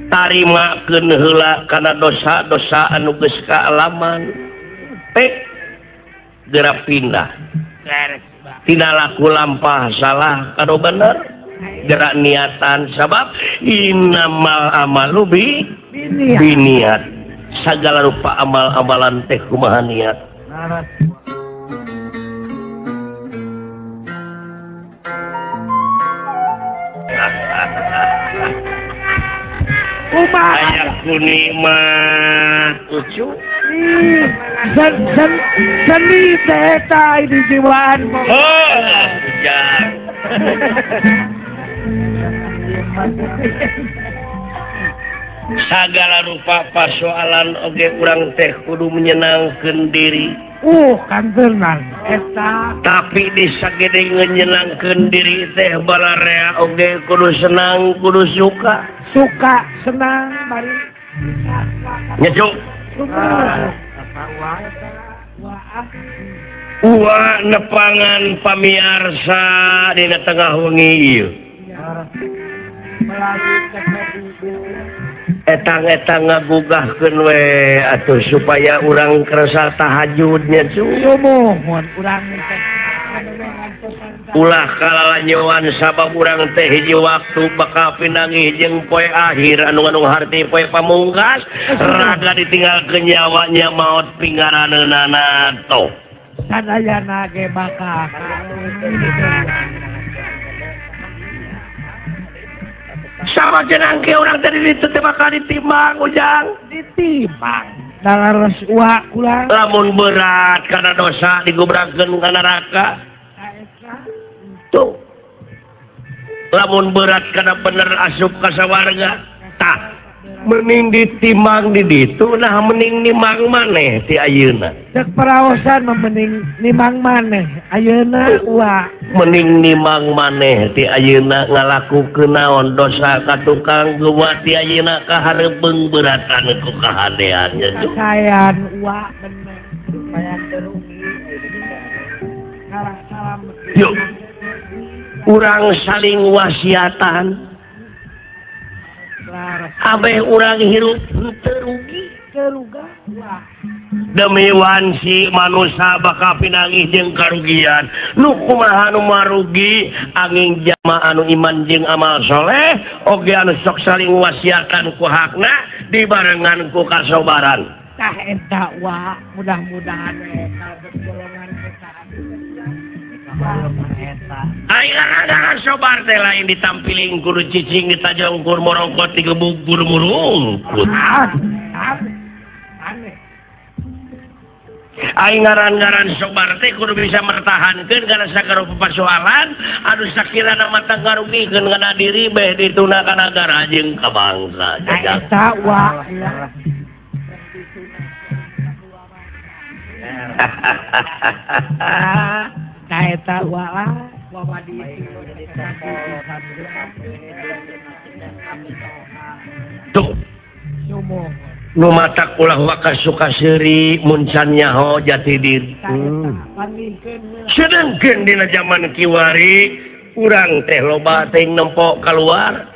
Tarimakeun heula kana dosa-dosa anu geus kaalaman pek geura pindah tina laku lampah salah kanu bener gerak niatan sabab innamal amalu biniat sagala rupa amal-amalan teh kumaha niat. Aya kunikmat lucu seni teh eta di jiwaan. Oh, ujang. Sagala rupa persoalan oge urang teh kudu menyenangkeun diri. Kantenan eta. Tapi di sagede nyenangkeun diri teh balarea oge kudu senang, kudu suka. Suka senang bari nyejuk. Uwa nepangan pamiarsa dina tengah wengi ieu. Etang-etang ngagugahkeun we atuh supaya urang kerasa tahajudnya sumuhun urang ulah kalalanyoan sabab urang teh hiji waktu bakal pinangih jeung poe akhir anu ngandung harti poe pamungkas raga ditinggalkeun nyawanya maot pinggaraneunana toh sadayana ge bakal sama jenang ke urang tadi ditu teh bakal ditimbang ujang ditimbang dalares uwa kula lamun berat kana dosa digubrakeun ka neraka tuh lamun berat kana bener asup ka sawarga tah mending ditimbang di ditu nah mending nimang maneh ti ayeuna cek paraosan mah mending nimang maneh ayeuna uwa mending nimang maneh ti ayeuna ngalakukeun naon dosa ka tukang gewa ti ayeuna ka hareupeung beratan ku kahadean nya kasayan uwa bener supaya teu rugi kalah salam. Yuk urang saling wasiatan abeh urang hirup teu rugi demi wansi manusia bakal pinangih jeung karugian nu kumaha nu marugi angin jama anu iman jeung amal soleh oge anu sok saling wasiatan ku hakna dibarengan ku kasobaran tah eta wa mudah-mudahan eta golongan eta. Aing sobar teh lain ditampiling kudu cicing ditajongkur morongkot digebug kudu murungkut. Aing ngaran-ngaran sobar teh kudu bisa mertahankeun kana sagala persoalan anu sakirana mata ngarugikeun kana diri beh dituna ka nagara jeung ka bangsa. Eta wa. Eta wa tuh nu matak ulah waka suka seuri mun can nyaho jati diri. Sedengkeun dina jaman kiwari urang teh loba teuing nempo kaluar.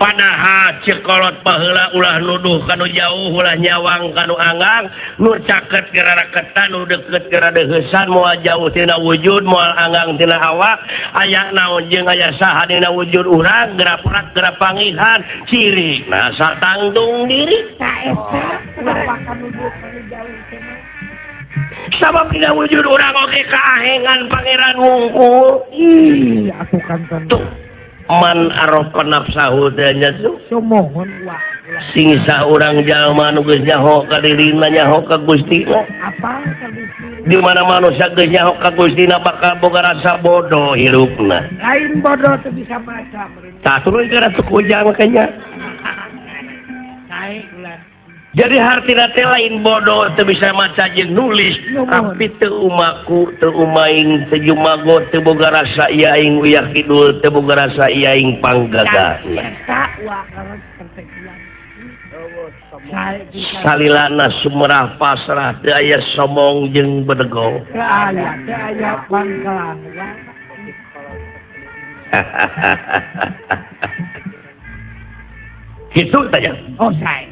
Padahal cekolot baheula ulah nuduh kanu jauh ulah nyawang kanu anggang nu caket geura raketan nu deukeut geura deuheusan moal jauh tina wujud moal anggang tina awak aya naon jeung aya saha dina wujud urang geura prak geura pangihan ciri nah satangtung diri ta eta ulah kanu nuduh kanu jauh teh sabab dina wujud urang oge kaahengan pangeran wungkul. Ih atuh kanten tuh man arofa nafsahu teh nya sumuhun wa singsa urang jalma nu geus nyaho ka dirina nyaho ka Gustina apa ka Gusti di mana manusia geus nyaho ka Gustina bakal boga rasa bodoh hirupna lain bodoh teu bisa maca tah tuluy kana teu ujang makanya sae ulah. Jadi hartina teh lain bodoh teu bisa maca jeung nulis tapi teu umaku teu umaing teu jumago teu boga rasa ieu aing uyah kidul teu boga rasa ieu aing panggagahna. Eta wa karena Salilana sumerah pasrah teu aya somong jeung bedegong. Teu aya, teu aya pangkelang. Kitu tanya. Oh, sae.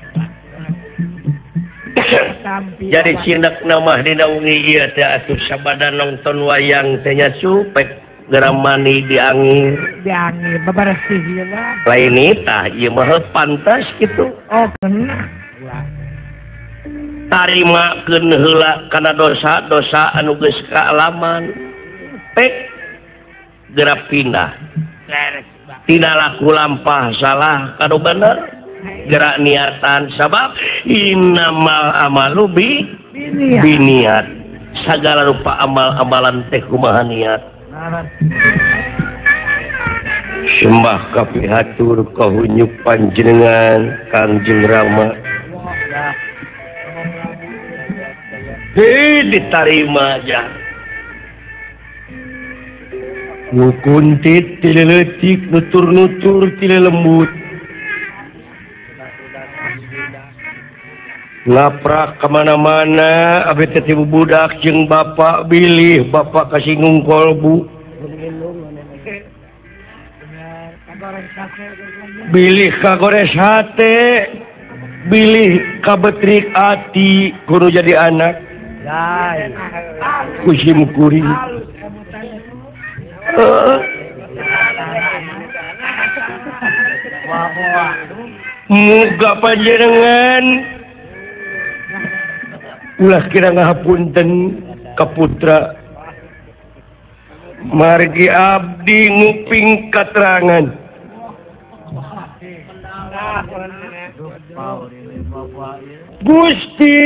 Jadi sinek mah dina wengi ieu teh atuh sabada nonton wayang teh nya supek geramani diangir. Diangir beberesih ieu lah. Lain tah ieu mah pantas kitu. Oh, bener. Tarimakeun heula kana dosa-dosa anu geus kaalaman. Pek geura pindah. Tina laku lampah salah kanu bener. Gerak niatan sabab innamal amalu biniat. Sagala rupa amal-amalan teh kumaha niat. Sembah kapihatur kahunyuk panjenengan Kangjeng Rama. Hei ditarima aja. Nu kuntit ti leutik, nutur-nutur ti lembut. Laprak kemana-mana, abdi teh budak jeung bapak bilih bapak kasinggung kolbu. Bilih kagores hate, bilih kabetrik ati kudu jadi anak. Kusim kuring. Muga panjenengan ulah kira ngahapunten ka putra margi abdi nguping katerangan. Gusti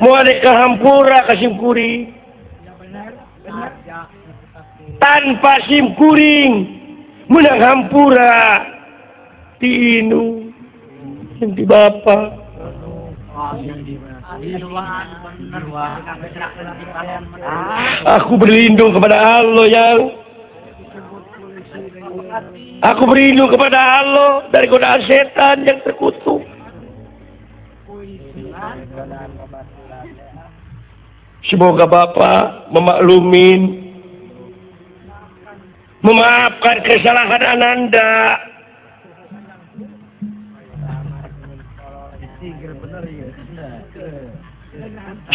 moal kahampura ka sim kuring tanpa sim kuring menang hampura ti inu jeung ti bapa. Aku berlindung kepada Allah yang aku berlindung kepada Allah dari godaan setan yang terkutuk. Semoga Bapak memaklumin, memaafkan kesalahan Ananda.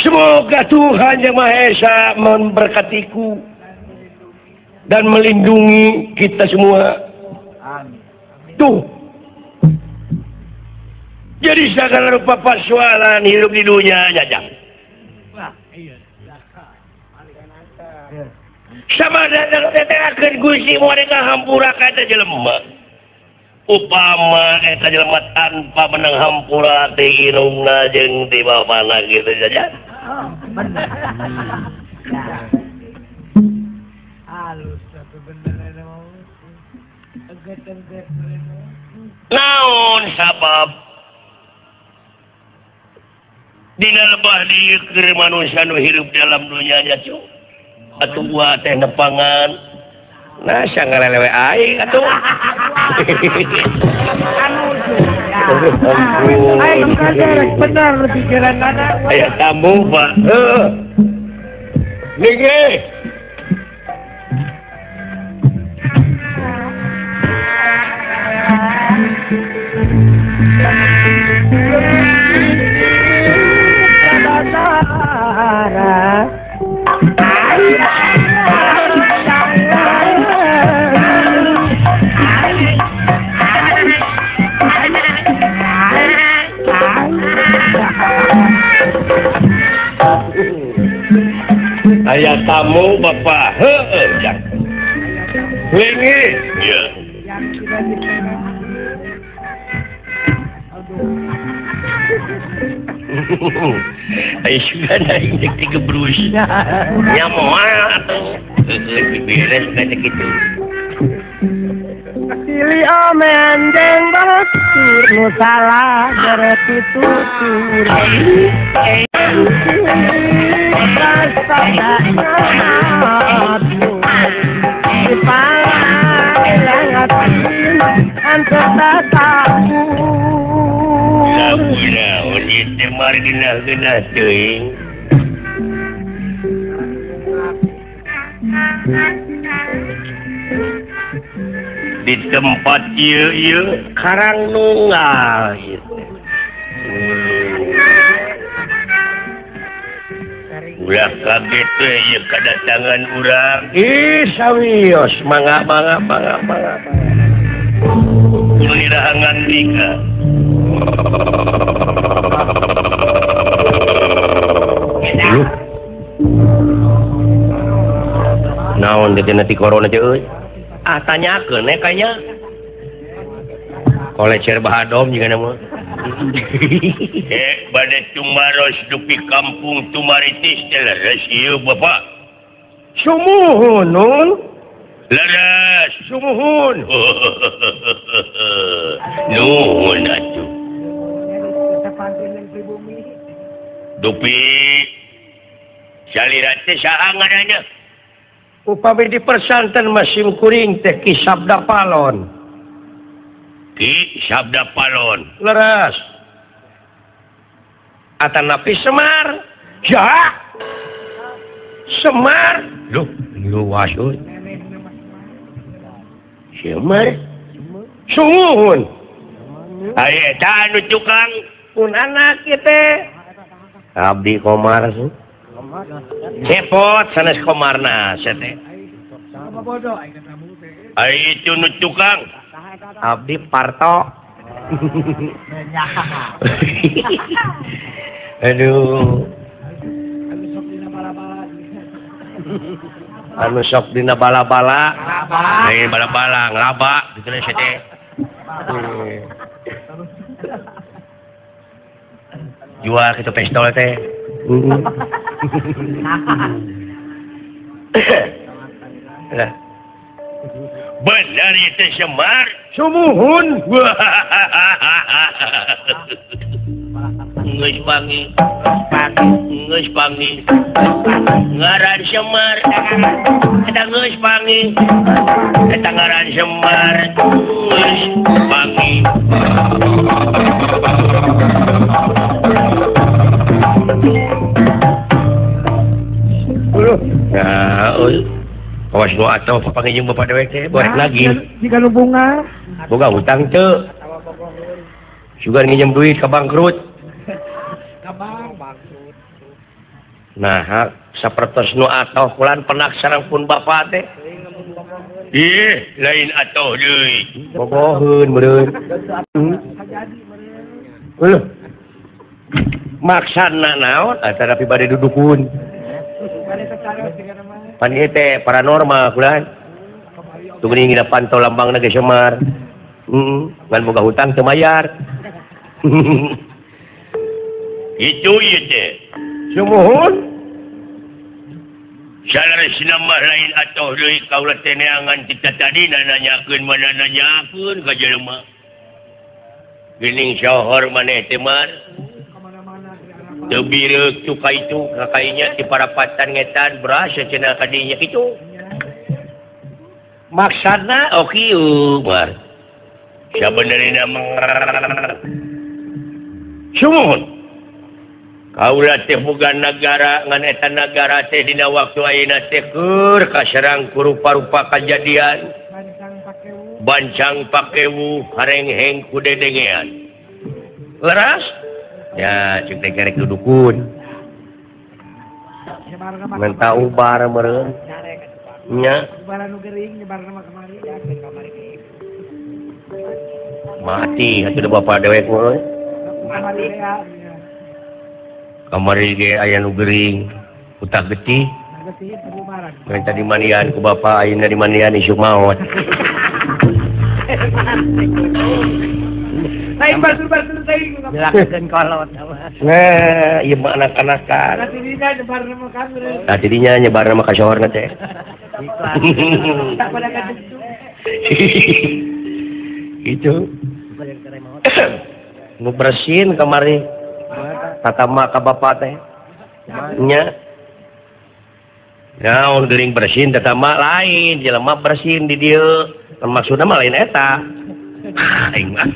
Semoga Tuhan Yang Maha Esa memberkatiku dan melindungi kita semua. Tuh. Jadi segala rupa persoalan hidup di dunia jajang. Sama datang Gusti mereka hampura kata jelema. Upama eta jelema tanpa menang hampura ti irungna jeung ti bapana gitu saja. Bener. Halus tapi bener eta mah. Engget-engget. Naon sabab dina lebah dieu manusia nu hirup dalam dunia nya cu. Atuh gua teh nepangan. Nah, sangalelewe aing atuh. Aing bener pikiran anak. Aya tamu, Pak. Heeh. Niki. Aya tamu Bapak. Heeh, jang. Wingi. Iya. Ayo sudah naik cek tiga brus. Ya moal atuh. Heeh, beres kan kitu. Pilih omen jeng batur nu salah berarti tutur. Tatapur Lamun ieu teh margina-gina teuing. Di tempat ieu ieu karang nunggal ieu teh. Ulah kaget we ieu kadatangan urang. Ih sawios mangga mangga mangga mangga. Kudu dirahangan dika. Naon teh nanti corona teh euy. Ah tanyakeun we kayanya. Kolecer bahadom juga nama. Bade tumaros dupi kampung Tumaritis teh leres ieu Bapak. Sumuhun nun. Leres sumuhun. Nuhun atuh. Dupi salira teh saha ngaranna? Upami di persanten masim kuring teh Ki Sabda Palon. Ki Sabda Palon. Leres. Atanapi Semar. Ya. Semar. Loh, luas euy. Semar. Sumuhun. Aya eta anu tukang pun anak ieu teh. Abdi Komar sih. Cepot sanes Komarna sia teh. Ai itu nu tukang. Abdi Parto. Aduh. Anu sok dina bala-bala. Eh bala-bala ngelaba gitu sia teh. Jual kitu pistol teh. Lah. Benar itu Semar. Sumuhun. Geus pangi. Geus pangi. Ngaran Semar. Eta geus pangi. Eta ngaran Semar. Geus pangi. Nah, euy. Awas nu atuh papanggih jeung bapak dewek teh borek lagi. Jika nu bunga. Boga hutang teu. Sugan nginjem duit ka bangkrut. Ka bank bangkrut. Nah, sapertos nu atoh kulan penak sareng pun bapak teh. Ih, lain atoh deui. Bogoheun meureun. Heuh. Maksana naon antara bade dudukun. Pan ieu teh paranormal kulan. Tuh geuning dina pantau lambangna ge Semar. Heeh, ngan boga hutang teu mayar. Itu ieu teh. Sumuhun. Saleresna mah lain atoh deui kaula teh neangan ti tadina nanyakeun mana nanyakeun ka jelema. Geuning sohor maneh teh Mar. Teu bireuk tu ka itu kakainya di parapatan ngetan beras cenah ka dinya kitu. Maksana oh kieu Mar. Sabenerna mah sumuhun. Kaula teh boga nagara ngan eta nagara teh dina waktu ayeuna teh keur kaserang ku rupa-rupa kajadian. Bancang pakewu harengheng ku dedengean. Leras? Ya, cek teh kerek dudukun. Menta ubar meureun. Nya. Mati atuh bapak dewek mah. Kamari ge aya nu gering, utak getih. Menta dimandian ku bapak ayeuna dimandian isuk maot. Lain batur-batur teuing jelakeun kolot. Nah, ieu mah anak-anakan. Tah tidinya nyebarna mah ka Tah tidinya nyebarna mah ka sohorna teh. Tak pada kajentu. Itu. Nu bersin kamari. Tatama ka bapak teh. Nya. Naon geuring bersin tatama lain, jelema bersin di dieu. Maksudna mah lain eta. Aing mah.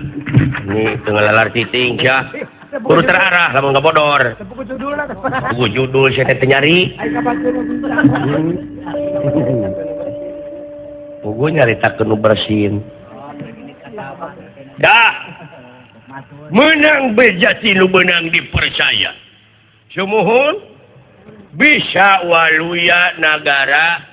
Ini teu ngalalar titing sia. Kudu terarah lamun ngabodor. Buku judul lah. Buku judul sia teh nyari. Pugu nyaritakeun nu bersin. Dah. Menang bejati nu beunang dipercaya. Sumuhun bisa waluya nagara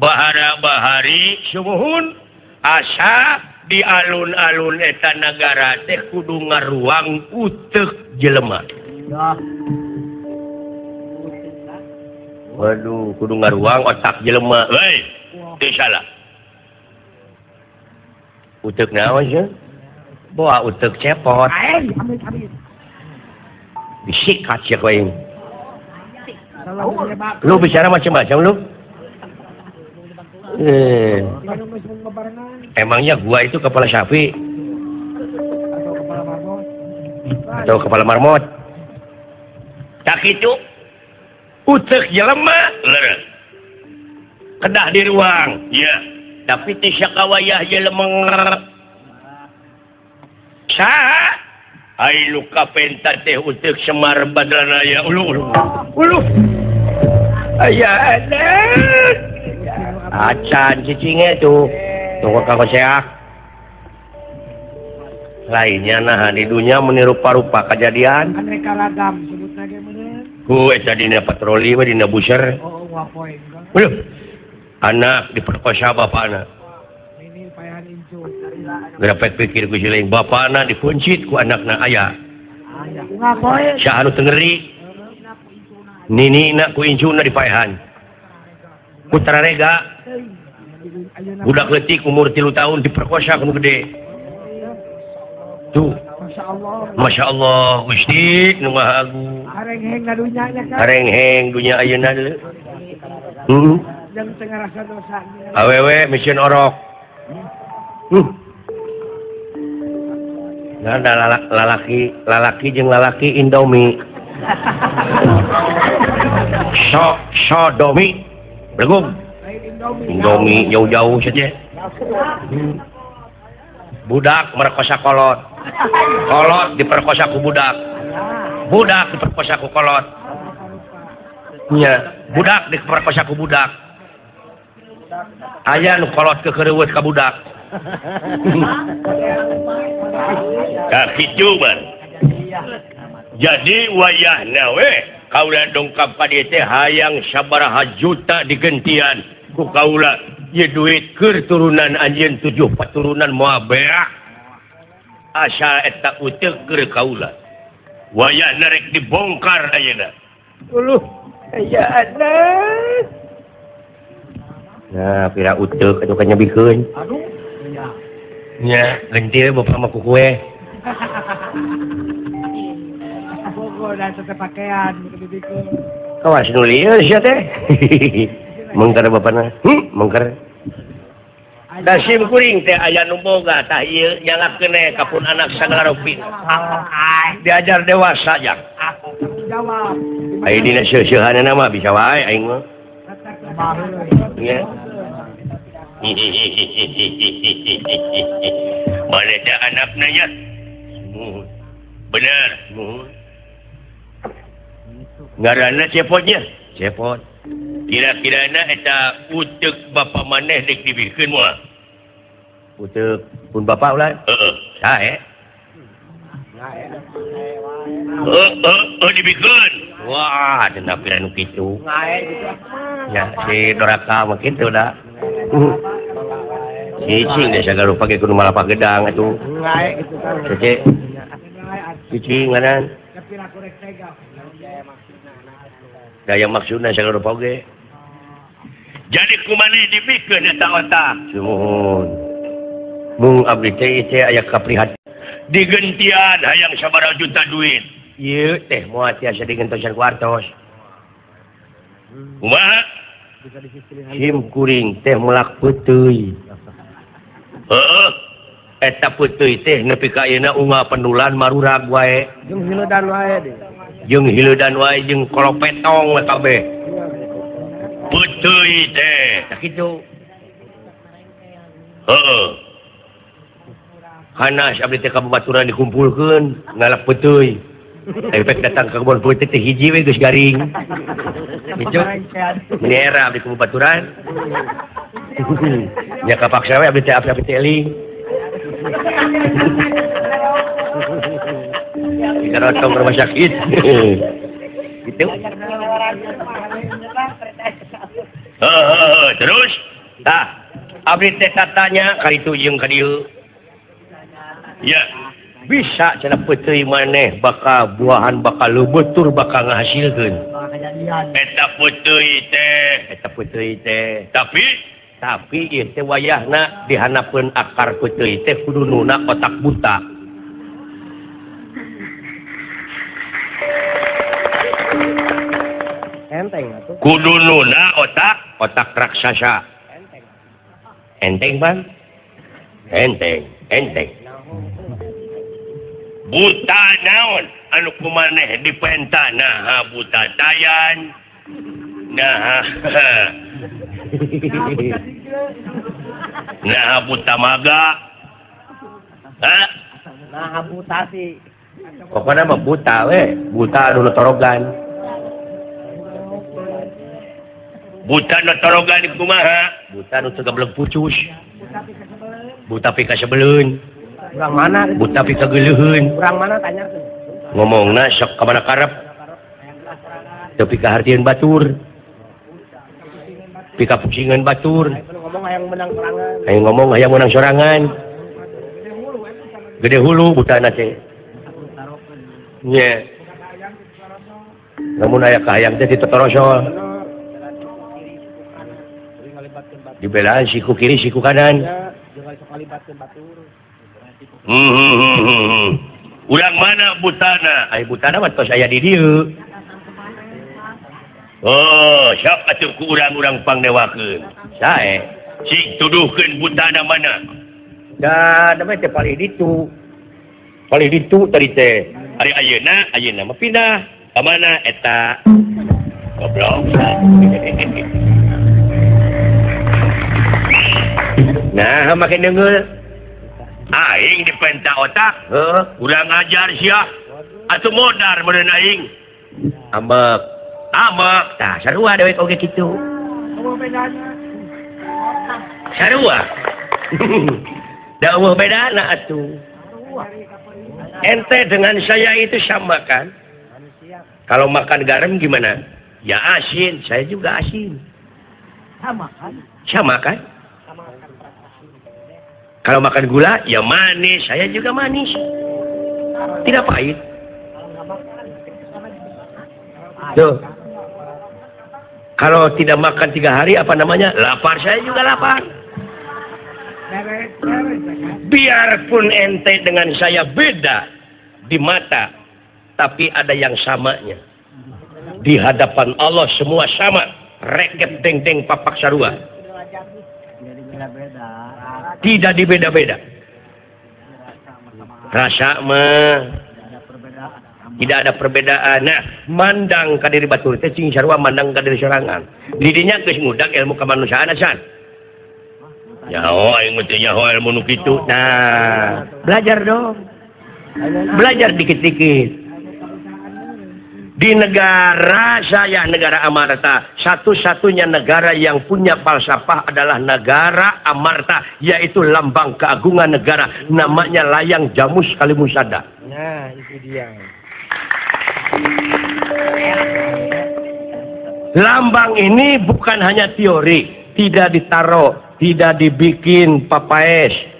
bahara-bahari sumuhun asa di alun-alun eta nagara teh kudu ngaruang uteuk jelema. Waduh, kudu ngaruang otak jelema. Hei, teu salah. Uteuk naon sih? Boa uteuk cepot. Disikat sia ku aing. Lu bicara macam-macam lu. Emangnya gua itu kepala sapi atau kepala marmot? Tak itu utek jelema leres kedah di ruang ya, tapi teu sakawayah jelema saha ai lu kapenta teh utek Semar Badranaya ulu ulu ulu aya acan cicingnya tuh tunggu kanggo seak lainnya nah di dunia menirupa-rupa kejadian aneka ragam sebutna ge meureun ku eta dina patroli mah dina buser oh wapoe waduh anak diperkosa bapana ini payahan incu gerapet pikir ku si lain bapana dikuncit ku anakna aya ngapoe saha nu teu ngeri ninina ku incuna dipaehan ku tararega budak leutik umur 3 tahun diperkosa ku nu gede tuh Masya Allah Gusti nu Maha Agung harengheng na dunya nya kan harengheng dunya ayeuna deui jeung teu ngarasa dosa awewe mission orok nah lalaki lalaki jeung lalaki Indomie sodomi bergum Indomie jauh-jauh saja. Budak merkosa kolot, kolot diperkosa ku budak, budak diperkosa ku kolot, nya budak diperkosa ku budak, aya nu kolot kekereuweut ka budak. Tah kitu ban. Jadi wayahna we kaula dongkap ka dieu teh hayang sabaraha juta digentian ku kaula ye duit keur turunan anjeun 7 paturunan moal beak asal eta uteuk keur kaula wayahna rek dibongkar ayeuna uluh aya anak nah pira uteuk atuh kanyebikeun aduh nya gentil bapak mah ku kue bogo dan tetep pakaian dibikeun kawas nu lieur sia teh mengker bapana mengker da sim kuring teh aya nu boga tah ieu nyalakeun we ka pun anak sagala rupi diajar dewasa jang jawab aya dina seuseureuhanna mah bisa wae aing mah nya mana teh anakna nya bener ngaranna cepotnya cepot kira-kirana eta uteuk bapa maneh deuk dibikeun moal uteuk pun bapa ulah heeh sae heeh dibikeun wah dina pira nu kitu ngae gitu nya si doraka mah kitu da cicing deh sagala rupa ge kudu malapak gedang atuh ngae kitu kan cece cicing ngaran daya maksudna sagala rupa oge jadi kumaneh dibikeun eta otak sumuhun mung abdi teh teh aya kaprihat digentian hayang sabaraha juta duit ieu teh moal tiasa digentosan ku artos kumaha sim kuring teh melak peuteuy heeh eta peuteuy teh nepi ka ayeuna unggal pendulan marurag wae jeung hileudan wae deui jeung hileudan wae jeung kolopetong we kabeh peuteuy teh tah kitu heeh Hanas abdi teh ka babaturan dikumpulkeun ngalap peuteuy. Efek datang ke kebon peuteuy teh hiji we geus garing. Gitu. Meni era abdi ka babaturan. Nya kapaksa we abdi teh abdi teh eling. Dikarotong ke rumah sakit. Gitu. Terus tah abdi teh tatanya ka ditu jeung ka dieu. Ya, bisa cenah peuteuy maneh bakal buahan bakal leubeut tur bakal ngahasilkeun. Eta peuteuy teh, eta peuteuy teh. Tapi ieu teh wayahna dihanapeun akar peuteuy teh kudu nuna otak buta. Enteng atuh. Kudu nuna otak raksasa. Enteng. Enteng, Bang. Enteng, enteng. Buta naon anu kumaneh dipenta naha buta tayan naha naha buta maga ha naha buta sih pokoknya mah buta we buta anu torogan buta nu torogan kumaha buta nu teu gablek pucus buta pika sebeleun. Urang mana? Buta pika geuleuheun. Urang mana tanya tuh. Ngomongna sok ka mana karep. Teu pika hartieun batur. Pika pusingan batur. Ngomong hayang menang sorangan. Hayang ngomong hayang menang sorangan. Gede hulu butana teh. Nya. Lamun aya kahayang teh ditotorosol. Dibelaan siku kiri siku kanan. Urang mana butana? Ai butana mah tos aya di dieu. Oh, siap atuh ku urang-urang pangdewakeun. Sae, cing tuduhkeun butana mana? Da, da teh palih ditu. Palih ditu tadi teh. Ari ayeuna, ayeuna mah pindah. Ka mana eta? Goblok. Nah, make deungeul. Aing dipenta otak, heuh, urang ajar sia. Atuh modar meureun aing. Ambek. Ambek, tah sarua dewek oge kitu. Sarua. Da eueuh bedana atuh. Ente dengan saya itu sama kan? Kalau makan garam gimana? Ya asin, saya juga asin. Sama kan? Sama kan? Kalau makan gula, ya manis. Saya juga manis. Tidak pahit. Tuh. Kalau tidak makan 3 hari, apa namanya? Lapar. Saya juga lapar. Biarpun ente dengan saya beda di mata, tapi ada yang samanya. Di hadapan Allah semua sama. Reket deng-deng papak sarua. Tidak dibeda-beda. Rasa mah tidak ada perbedaan. Nah, mandang ka diri batur teh cing sarua mandang ka diri sorangan. Didinya geus ngudag ilmu kemanusiaan acan. Nyaho aing mah teu nyaho ilmu nu kitu. Nah, belajar dong. Belajar dikit-dikit. Di negara saya, negara Amarta, satu-satunya negara yang punya falsafah adalah negara Amarta, yaitu lambang keagungan negara, namanya layang jamus kalimusada. Nah, itu dia. Lambang ini bukan hanya teori, tidak ditaruh, tidak dibikin papaes.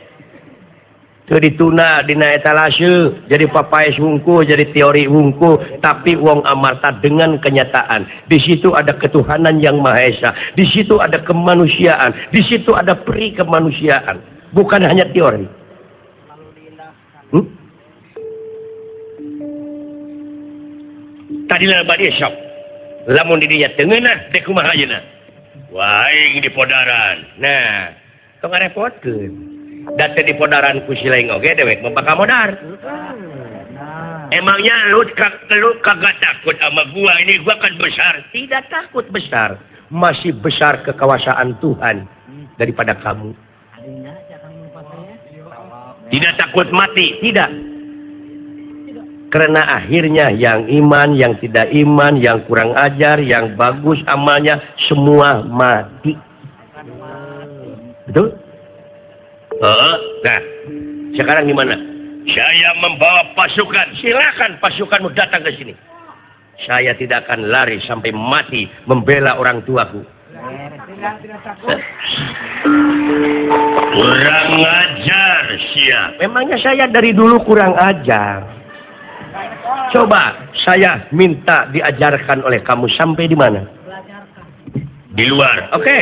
Teu dituna dina etalase, jadi papaes wungku, jadi teori wungku, tapi wong Amarta dengan kenyataan. Di situ ada ketuhanan yang Maha Esa, di situ ada kemanusiaan, di situ ada peri kemanusiaan, bukan hanya teori. Tadi lah badi sok, lamun di dinya teu ngeunah teh kumaha ayeuna? Wah, aing di podaran. Nah, tong ngarepotkeun. Date di podaran ku si lain oge dewek mah bakal modar. Emangnya lu kagak takut sama gua, ini gua kan besar. Tidak takut besar, masih besar kekuasaan Tuhan daripada kamu. Tidak takut mati, tidak. Karena akhirnya yang iman, yang tidak iman, yang kurang ajar, yang bagus amalnya, semua mati. Betul? Nah, sekarang gimana? Saya membawa pasukan. Silakan pasukanmu datang ke sini. Saya tidak akan lari sampai mati membela orang tuaku. Kurang ajar siap. Memangnya saya dari dulu kurang ajar. Coba saya minta diajarkan oleh kamu sampai di mana? Di luar. Oke.